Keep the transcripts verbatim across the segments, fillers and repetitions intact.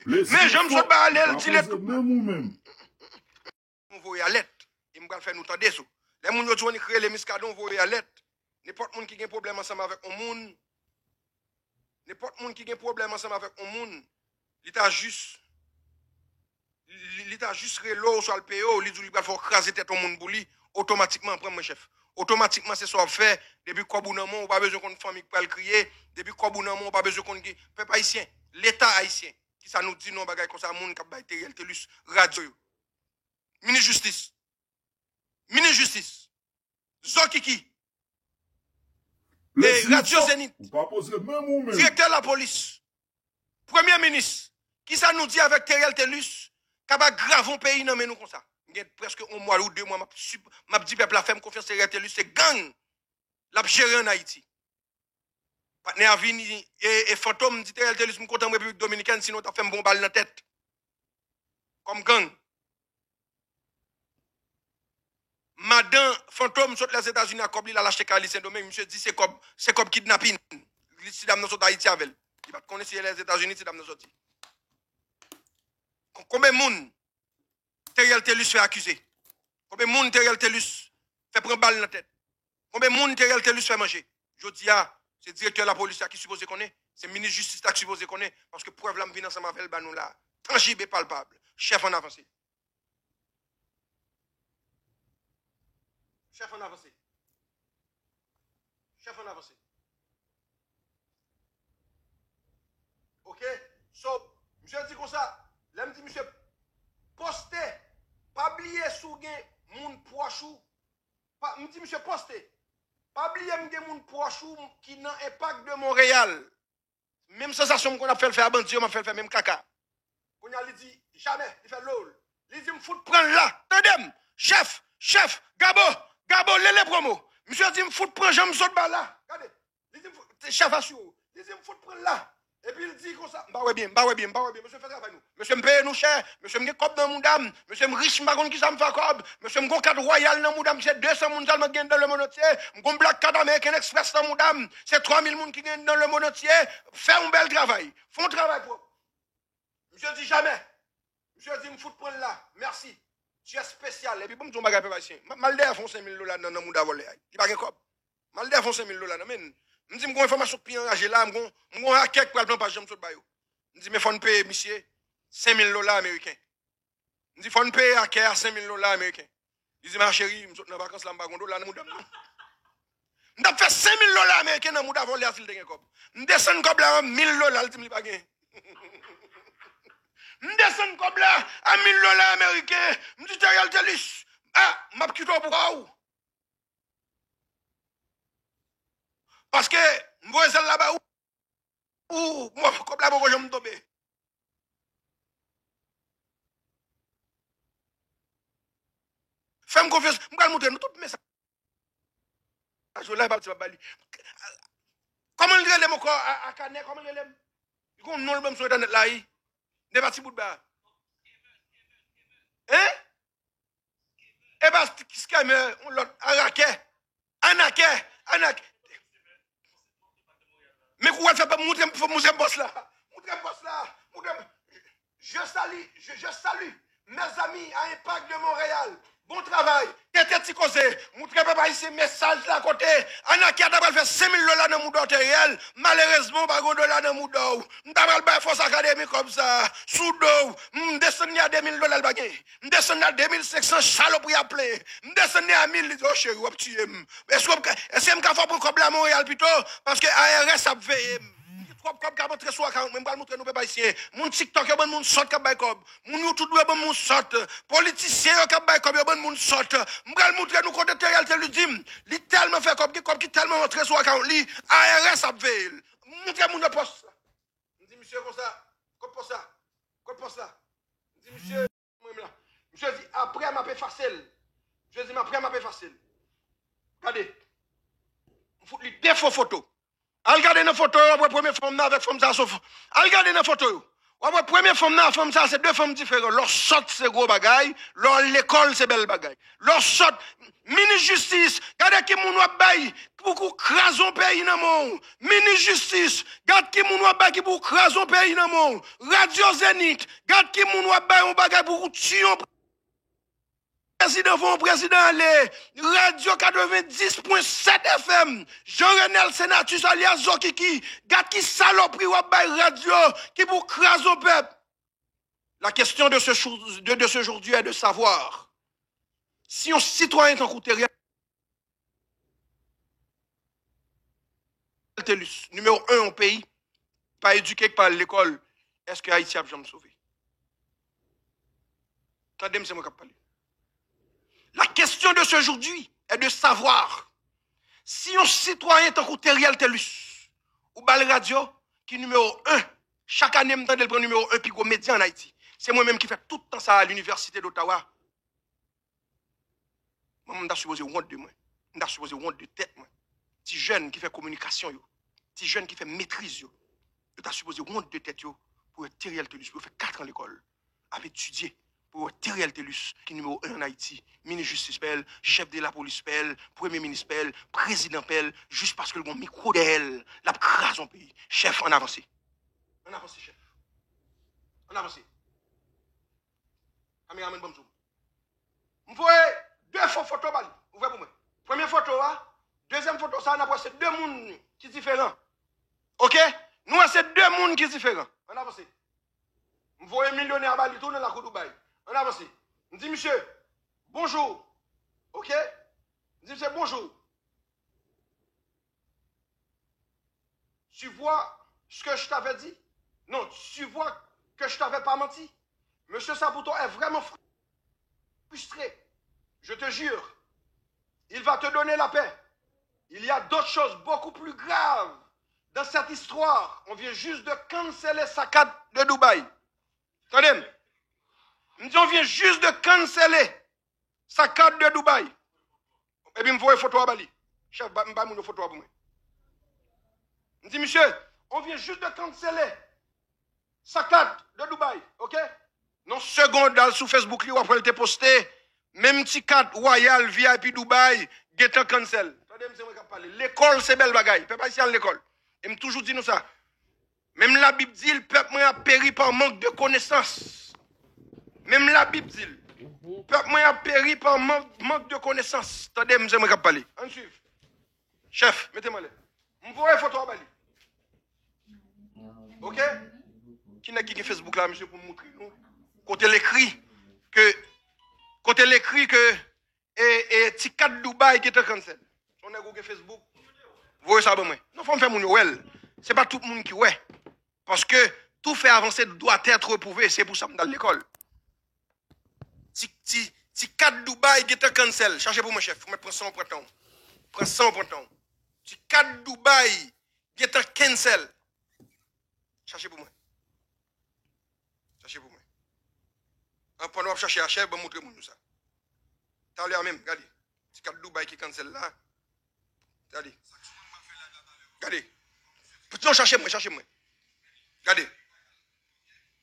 Men jan m sot ba ale, l di lè tou. Menm ou menm. Nou voye alèt. E m pral fè nou tande sou. Lè moun yo di w annik rele Muscadin, w voye alèt. Nenpòt moun ki gen pwoblèm ansanm avèk yon moun, nenpòt moun ki gen pwoblèm ansanm avèk yon moun, li ta jis, li, li ta jis rele w, oswa l peye w, li di w li pral fè w kraze tèt yon moun pou li, otomatikman, pran mwen chèf. Otomatikman, se sa w ap fè, depi kòb ou nan men w, ou pa bezwen konn fanmi k pral kriye, depi kòb ou nan men w, ou pa bezwen konn ki, pèp ayisyen, leta ayisyen, kisa nou di nan yon bagay konsa, moun k ap bay Theriel Thelus radyo yo? Minis jistis. Minis jistis. Zokiki. E radyo Zenith. Direktè lapolis. Premye minis. Kisa nou di avèk Theriel Thelus k ap agrave yon peyi nan men nou konsa? M gen prèske yon mwa ou de mwa m ap, m ap di pèp la fè m konfyans, Theriel Thelus se gang l ap jere ann Ayiti. Patnè a vini e, e Fantom, m di Theriel Thelus, m kontan m Repiblik Dominikèn, sinon w t ap fè m pran bal nan tèt. Kòm gang. Madan Fantom sot Lèzetazini ak kòb li, l al achte kay li Sendomeng. Misye di se kòb, se kòb kidnapin. Li, ti dam nan sot Ayiti avè l. Li pa t konnen si se Lèzetazini ti dam nan soti. Kon-, konbyen moun Theriel Thelus fè akize? Konbyen moun Theriel Thelus fè pran bal nan tèt? Konbyen moun Theriel Thelus fè manje? Jodi a, se direktè lapolis la ki sipoze konnen, se minis jistis la ki sipoze konnen, paske prèv la m vin ansanm avè l ba nou la. Tanjib e palpab. Chèf, ann avanse. Chèf, ann avanse. Chèf, ann avanse. Ok? So, misye di konsa, lè m di misye poste, pa bliye si w gen moun pwòch ou, pa, m di misye poste, pa bliye m gen moun pwòch ou ki nan Impact de Montréal. Menm sansasyon m konn ap fè l fè a bandi yo, m ap fè l fè menm kaka. Kounye a li di, jamè, li fè lol. Li di m fout pran l la. Tande m, chèf, chèf, Gabo, Gabo, Lele Promo. Misye di m fout pran jan m sot ba la. Gade, li di m fout, chèf asire w. Li di m fout pran l la. Epi l di konsa, m pa wè byen, m pa wè byen, m pa wè byen. Mesye fè travay nou. Mesye m peye nou chè. Mesye m gen kòb nan mouda m. Mesye m rich, m pa konn kisa m fè ak kòb. Mesye m gon kat wayal nan mouda m, se de san moun sèlman ki gen dan le monde entier. M gon Black Card American Express nan mouda m. Se twa mil moun ki gen dan le monde entier. Fè yon bèl travay. Fè yon travay pwòp. Misye di jamè. Misye di m fout pran l la. Mèsi. Ti espesyal. Epi ban m di yon bagay pèp ayisyen. M ap mal dèyè fè yon senk mil dola nan, nan mouda vòlè a. Li pa gen kòb. M al dèyè fè yon senk mil dola nan men l. M di m gon enfòmasyon k pi anraje la, m gon, m gon hakè k pral pran paj jan m sot ba yo. M di men fò n peye misye senk mil dola ameriken. M di fò n peye hakè a senk mil dola ameriken. Li di m a cheri, m sot nan vakans la, m pa gon dola nan mouda m non. M t ap fè senk mil dola ameriken nan mouda vòlè a si l te gen kòb. M desann kòb la an mil dola, l di m li pa gen. M desann kòb la a mil dola ameriken. M di Theriel Thelus, a, m ap kite w pou kò w. Paske m voye zèl la ba ou, ou, mwen, kòb la poko janm tonbe. Fè m konfyans, m pral montre nou tout mesaj yo la, e pa ti m ap ba li. Kòman l rele m ankò, a, a Kanè, kòman l rele m? Li gon non l ban m sou entènèt la, wi. Nèg pa ti bout ba. Hein? E pa scammer, yon lòt, arakè. Anakè, anakè. Men kou w al fè pa moutre m, moutre m bòs la. Moutre m bòs la. Moutre m. Je salue, je, je salue mes amis à Impact de Montréal. Bon travay. Tete ti koze. Moutre pèp ayisyen mesaj la kote. Anakè a ta pral fè senk mil dola nan mouda w Theriel. Malerezman, w pa gon dola nan mouda w. M ta pral bay Fòs Akademi kòb sa. Sou do w. M desann li a de mil dola, l pa gen. M desann li a de mil senk san, salopri ap plenyen. M desann li a mil, li di, o cheri, w ap tiye m. Èske w ap ka, èske m ka fè w pran kòb la Monreyal pito? Paske A R S ap veye m. M gen twòp kòb k ap antre sou akawont mwen, m pral montre nou pèp ayisyen. Moun TikTok yo bann moun sòt k ap bay kòb. Moun YouTube yo bann moun sòt. Politisyen yo k ap bay kòb yo bann moun sòt. M pral montre nou kote Theriel Thelus di m, li tèlman fè kòb, gen kòb ki tèlman antre sou akawont li, A R S ap veye l. M montre moun yo pòs. M di misye konsa, kot pòs la? Kot pòs la? M di misye, mwen menm la. Misye di, apre m ap efase l. Misye di m apre m ap efase l. Gade. M fout li de fo foto. Al gade nan foto yo, w ap wè premye fanm nan avèk fanm sa sou fon. Al gade nan foto yo. W ap wè premye fanm nan, fanm sa, se de fanm diferan. Lè w sòt, se gwo bagay. Lè w al lekòl, se bèl bagay. Lè w sòt, minis jistis, gade ki moun w ap bay pou, pou kraze yon peyi nan men w. Minis jistis, gad ki moun w ap bay ki pou kraze yon peyi nan men w. Radyo Zenith, gad ki moun w ap bay yon bagay pou w tiye yon prezidan, fè yon prezidan ale. Radyo katrevenndis pwen sèt F M, Jean Renel Senatus alyas Zokiki, gad ki salopri w ap bay radyo ki pou kraze yon pèp. La question de ce jour, de, de ce jour est de savoir si yon sitwayen tankou Theriel Thelus, nimewo en yon peyi, pa edike, k pa al lekòl, èske Ayiti ap janm sove? Tande m, se mwen k ap pale. La question de ce jour est de savoir si yon sitwayen tankou Theriel Thelus, ou ba l radyo ki nimewo en, chak ane m tande l pran nimewo en pi gwo medya ann Ayiti. Se mwen menm ki fè tout tan sa a Linivèsite d'Ottawa. Mwen, m ta sipoze wont de mwen. M ta sipoze wont de tèt mwen. Ti jèn ki fè kominikasyon yo, ti jèn ki fè metriz yo, yo ta sipoze wont de tèt yo pou yo Theriel Thelus, pou yo fè kat an lekòl, ap etidye, pou yo Theriel Thelus, ki nimewo en ann Ayiti, minis jistis pè l, chèf de lapolis pè l, premye minis pè l, prezidan pè l, jis paske l gen yon mikwo dèyè l, l ap kraze yon peyi. Chèf, ann avanse. Ann avanse, chèf. Ann avanse. Kameramann, ban m zoom. M voye de fo foto ba li. Ou vre pou mwen. Premye foto a, dezyèm foto sa, n ap wè se de moun ki diferan. Oke? Nou wè se de moun ki diferan. Ann avanse. M voye milyonè a ba li tou nan lakou Dubai. Ann avanse. M di misye, bonjou. Oke? M di misye, bonjou. Tu vois ce que je t'avais dit? Non, tu vois que je t'avais pas menti. Monsieur Saputo est vraiment fr- frustré. Je te jure, il va te donner la paix. Il y a d'autres choses beaucoup plus graves dans cette histoire. On vient juste de canceller sa kat de Dubaï. Tande m. M di, on vient juste de canceller sa kat de Dubaï. Epi m voye foto a ba li. Chèf, ba, m bay moun yo foto a pou mwen. M di, misye, on vient juste de canceller sa kat de Dubaï, oke? Nan segonn, al sou Facebook li, w ap wè l te poste, menm ti kat Royal V I P Dubai, gentan cancel. Tande m, se mwen k ap pale. Lekòl se bèl bagay. Pèp ayisyen al lekòl. E m toujou di nou sa. Menm Labib di l, pèp mwen ap peri pa mank de konesans. Menm Labib di l, pèp mwen ap peri pa mank, mank de konesans. Tande m, se mwen k ap pale. Ann swiv. Chèf, mete m anlè. M voye foto a ba li. Oke? Ki nèg ki gen Facebook la, mesye, pou m moutre nou? Kote l ekri ke, kote l ekri ke e, e, ti kat Dubai gentan cancel. Se yon nèg ou gen Facebook, voye sa ban mwen. Non, fò m fè moun yo wè l. Se pa tout moun ki wè. Paske tout fait avancé doit être prouvé. Se pou sa m t al lekòl. Ti, ti, ti kat Dubai gentan cancel. Chache pou mwen, chèf. Ou mèt pran san w, pran tan w. Pran san w, pran tan w. Ti kat Dubai gentan cancel. Chache pou mwen. Chache pou mwen. An, pandan w ap chache a, chèf, ban m moutre moun yo sa. Talè a menm, gade. Ti kat Dubai ki cancel la. Gade. Gade. Non, chache mwen, chache mwen. Gade.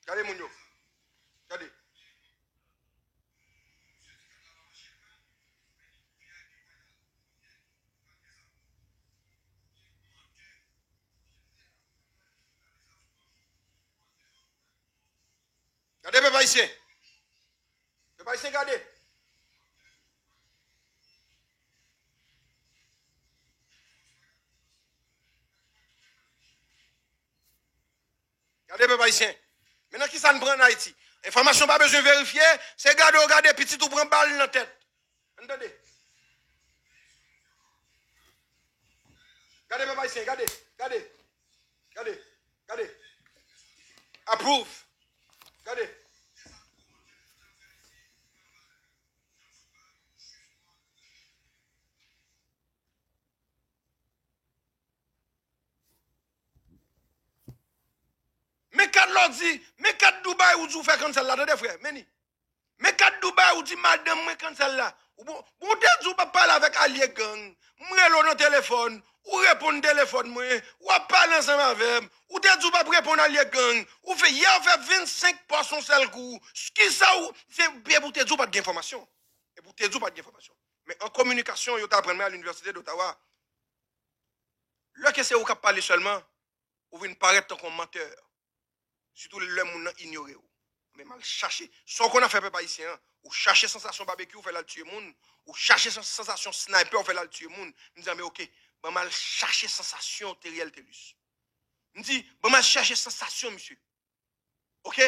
Gade moun yo. Gade. Gade pèp ayisyen. Pèp ayisyen, gade. Gade pèp ayisyen. Men nan kisa n pran ann Ayiti? Enfòmasyon pa bezwen verifye, se gade w gade pitit ou pran bal nan tèt. Ann tande. Gade pèp ayisyen, gade, gade, gade, gade. Approve. Gade. Men kat lè w di, men kat Dubai ou di w fè cancel la, tande frè, men ni. Men kat Dubai ou di madanm mwen cancel la. Ou bon, bon, ou te di w p ap pale avèk alye gang. M rele w nan telefòn, ou reponn telefòn mwen, w ap pale ansanm avè m. Ou te di w p ap reponn alye gang. Ou fè, yè w fè vennsenk pòs yon sèl kou. Kisa ou, se byen pou w te di w pa t gen enfòmasyon. E pou w te di w pa t gen enfòmasyon. Men an kominikasyon, yo t aprann mwen a Linivèsite d'Ottawa, lè ke se ou k ap pale sèlman, ou vin parèt tankou yon mantè. Sitou lè moun nan inyore w. Men m al chache. Sa w konn ap fè pèp ayisyen an, ou chache sansasyon babekyou, ou fè l al tiye moun. Ou chache sans- sansasyon sniper, ou fè l al tiye moun. M di, anben, oke, ban m al chache sansasyon Teriel Thelus. M di, ban m al chache sansasyon, misye. Oke?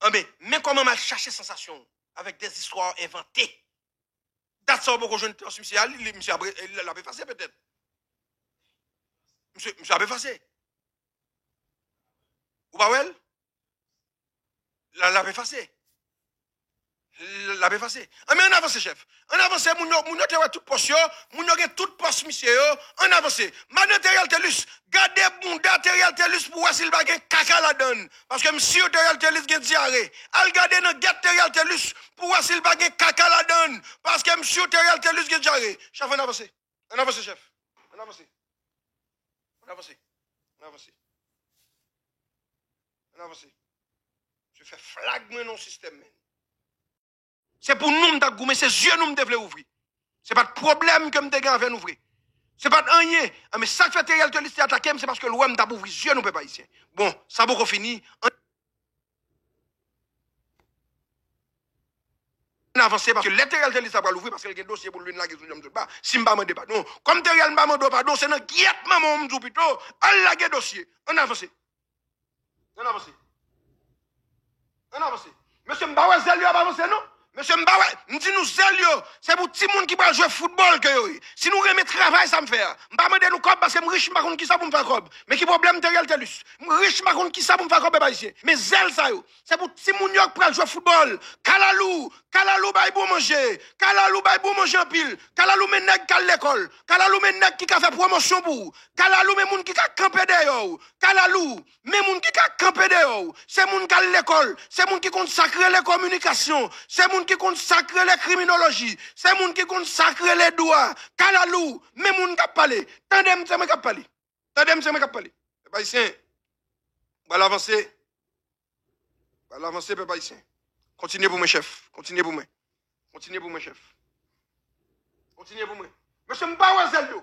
Anben, men kòman m al chache sansasyon avèk dèzistwa envante. Dat sa w poko jwenn trans misye a, li, li, misye ap re- l ap efase petèt. Misye, misye ap efase. Ou pa wè l? La, l ap efase. L ap efase. Anben, ann avanse, chèf. Ann avanse, moun yo, moun yo te wè tout pòs yo, moun yo gen tout pòs misye yo. Ann avanse. Madan Teriel Thelus, gade bounda Teriel Thelus pou wè si l pa gen kaka ladan l. Paske m si Teriel Thelus gen dyare. Al gade nan gèt Teriel Thelus pou wè si l pa gen kaka ladan l. Paske m si Teriel Thelus gen dyare. Chèf, ann avanse. Ann avanse, chèf. Ann avanse. Ann avanse. Ann avanse. Ann avanse. Misye fè flag mwen nan sistèm, men. Se pou nou m t ap goumen, se zye nou m te vle ouvri. Se pa t pwoblèm ke m te gen avè nou vre. Se pa t anyen. Anben, sa k fè Teriel Thelus te atake m, se paske l wè m t ap ouvri zye nou, pèp ayisyen. Bon, sa poko fini. Ann avanse, paske lè Teriel Thelus la pral ouvri, paske l gen dosye pou l vin lage sou Janm Sotba, si m pa mande padon. Kòm Teriel, m pa mande w padon, se nan gyèt manman w m di w pito, al lage dosye. Ann avanse. Ann avanse. Ann avanse. Mesye, m pa wè zèl yo ap avanse, non. Mesye, m pa wè. M di nou zèl yo, se pou timoun ki pral jwe foutbòl ke yo ye. Si nou renmen travay sa m fè a, m pa mande nou kòb paske m rich, m pa konn kisa pou m fè kòb. Men ki pwoblèm Teriel Thelus? M rich, m pa konn kisa pou m fè kòb, pèp ayisyen. Men zèl sa yo, se pou timoun yo k pral jwe foutbòl. Kalalou, kalalou bay bon manje. Kalalou bay bon manje anpil. Kalalou men nèg k al lekòl. Kalalou men nèg ki ka fè pwomosyon pou ou. Kalalou men moun ki ka kanpe dèyè w. Kalalou, men moun ki ka kanpe dèyè w, se moun k al lekòl, se moun ki konn sa k rele kominikasyon, se moun ki konn sa k rele kriminoloji, se moun ki konn sa k rele dwa. Kalalou, men moun k ap pale. Tande m, se mwen k ap pale. Tande m, se mwen k ap pale. Pèp ayisyen, m pral avanse. M pral avanse, pèp ayisyen. Kontinye pou mwen, chèf. Kontinye pou mwen. Kontinye pou mwen, chèf. Kontinye pou mwen. Mesye, m pa wè zèl yo.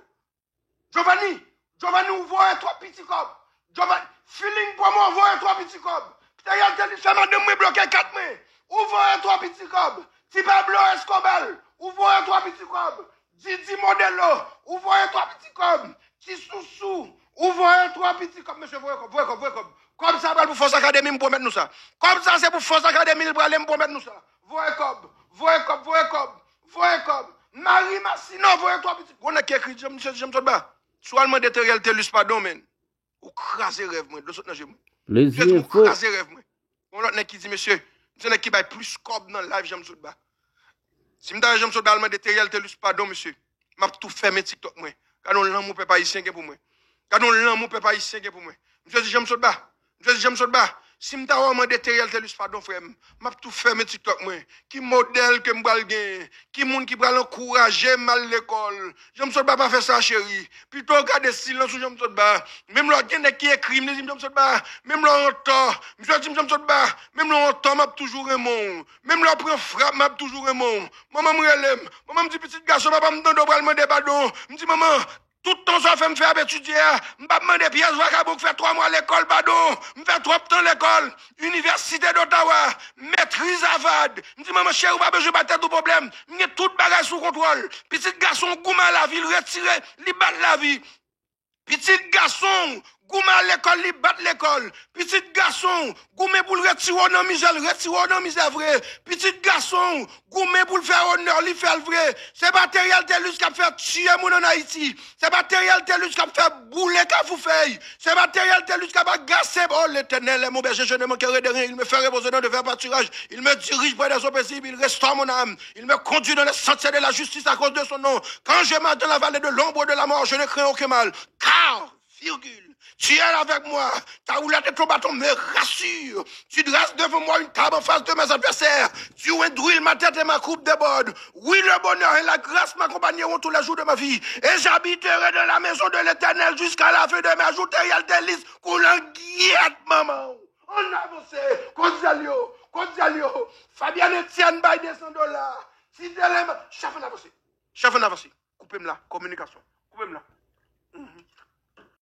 Giovanni, Giovanni, ou voye twòp piti kòb. Giovanni, feeling promo, ou voye twòp piti kòb. Teriel Thelus fè madanm mwen bloke kat mwen. Ou voye twòp piti kòb. Ti Pablo Escobar, ou voye twòp piti kòb. Didi Modelo, ou voye twòp piti kòb. Ti Sousou, ou voye twòp piti kòb. Mesye, voye kòb, voye kòb, voye kòb. Kòb sa pral pou Fòs Akademi, m pwomèt nou sa. Kòb sa se pou Fòs Akademi, l prale, m pwomèt nou sa. Voye kòb, voye kòb, voye kòb, voye kòb. Mari Masino, voye twòp piti. Gon nèg ki ekri, Jan, misye di Janm Sotba. Si w al mande Teriel Thelus padon, men. Ou kraze rèv mwen, dlo sot nan je mwen. Plezi enfo. Ou kraze rèv mwen. Yon lòt nèg ki di, mesye, m se nèg ki bay plis kòb nan live Janm Sotba. Si m ta wè Janm Sotba al mande Teriel Thelus padon, mesye, m ap tou fèmen TikTok mwen. Gade yon lanmou pèp ayisyen gen pou mwen. Gade yon lanmou pèp ayisyen gen pou mwen. Misye di Janm Sotba. Misye di Janm Sotba. Si m ta wè w mande Teriel Thelus padon, frè m, m ap tou fèmen TikTok mwen. Ki modèl ke m pral genyen? Ki moun ki pral ankouraje m al lekòl? Janm Sotba, pa fè sa, cheri. Pito w gade silans ou, Janm Sotba. Menm lè w gen nèg ki ekri m, li di m, Janm Sotba, menm lè w antò. Misye di m, Janm Sotba, menm lè w antò, m ap toujou renmen w. Menm lè w pran frap, m ap toujou renmen w. Manman m rele m. Manman m di, pitit gason, papa m tande w pral mande padon. M di, manman, tout tan sa w fè m fè ap etidye a, m p ap mande pyès vakabon k fè twa mwa lekòl padon. M fè twòp tan lekòl. Inivèsite d'Ottawa, metriz Harvard. M di, manman cheri, ou pa bezwen bay tèt ou pwoblèm. M gen tout bagay sou kontwòl. Pitit gason w goumen a lavi, l retire, li bat lavi. Pitit gason w goumen al lekòl, li bat lekòl. Pitit gason w goumen pou l retire w nan mizè, l retire w nan mizè vre. Pitit gason w goumen pou l fè onè, li fè l vre. Se pa Teriel Thelus k ap fè tiye moun ann Ayiti. Se pa Teriel Thelus k ap fè boule Kafou Fèy. Se pa Teriel Thelus k ap agase. Oh, l'Éternel est mon berger, je ne manquerai de rien. Il me fait reposer dans de verts pâturages. Il me dirige près des eaux paisibles. Il restaure mon âme. Il me conduit dans les sentiers de la justice à cause de son nom. Quand je marche dans la vallée de l'ombre de la mort, je ne crains aucun mal. Car, virgule, Tu es avec moi. Ta roulette et ton bâton me rassurent. Tu dresses devant moi une table en face de mes adversaires. Tu oint d'huile ma tête et ma coupe déborde. Oui, le bonheur et la grâce m'accompagneront tous les jours de ma vie. Et j'habiterai dans la maison de l'Éternel jusqu'à la fin de mes jours. Teriel te lis kou langyèt manman w. Ann avanse. Kot zèl yo? Kot zèl yo? Fabienne Etienne bay de san dola. Si te lè m. Chèf, ann avanse. Chèf, ann avanse. Koupe m la. Kominikasyon. Koupe m la.